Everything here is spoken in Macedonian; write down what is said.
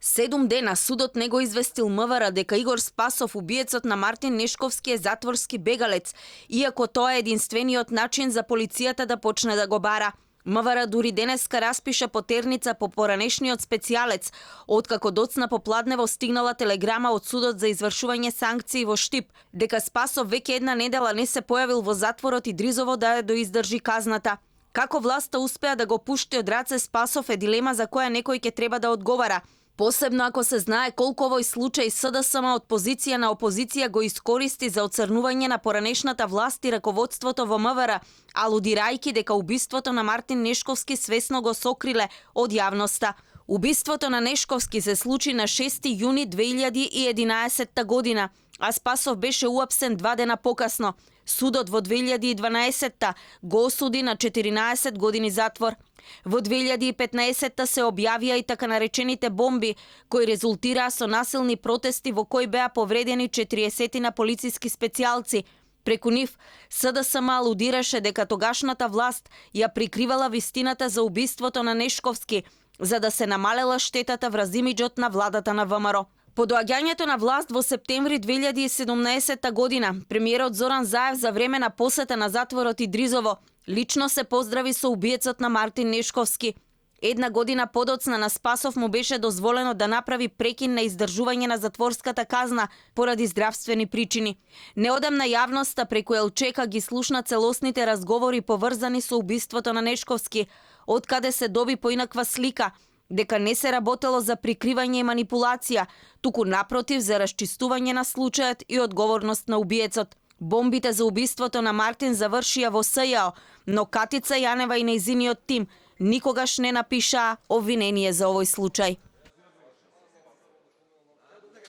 7 дена судот не го известил МВР дека Игор Спасов, убиецот на Мартин Нешковски, е затворски бегалец, иако тоа е единствениот начин за полицијата да почне да го бара. МВР дури денеска распиша потерница по поранешниот специјалец, откако доцна попладнево стигнала телеграма од судот за извршување санкции во Штип, дека Спасов веќе една недела не се појавил во затворот и Дризово да ја доиздржи казната. Како власта успеа да го пушти од раце Спасов е дилема за која некој ќе треба да одговара. Посебно ако се знае колку овој случај СДСМ од позиција на опозиција го искористи за оцрнување на поранешната власт и раководството во МВР, алудирајќи дека убиството на Мартин Нешковски свесно го сокриле од јавноста. Убиството на Нешковски се случи на 6 јуни 2011 година, а Спасов беше уапсен 2 дена покасно. Судот во 2012 го осуди на 14 години затвор. Во 2015 се објавија и така наречените бомби, кои резултираа со насилни протести во кои беа повредени 40 на полициски специјалци. Преку нив, СДСМ алудираше дека тогашната власт ја прикривала вистината за убиството на Нешковски, за да се намалела штетата врз имиџот на владата на ВМРО. По доаѓањето на власт во септември 2017 година, премиерот Зоран Заев за време на посета на затворот и Дризово лично се поздрави со убиецот на Мартин Нешковски. Една година подоцна на Спасов му беше дозволено да направи прекин на издржување на затворската казна поради здравствени причини. Неодамна јавноста преку ЛЧК ги слушна целосните разговори поврзани со убиството на Нешковски, откаде се доби поинаква слика дека не се работело за прикривање и манипулација, туку напротив за расчистување на случајот и одговорност на убиецот. Бомбите за убиството на Мартин завршија во СЈО, но Катица Јанева и нејзиниот тим никогаш не напишаа обвинение за овој случај.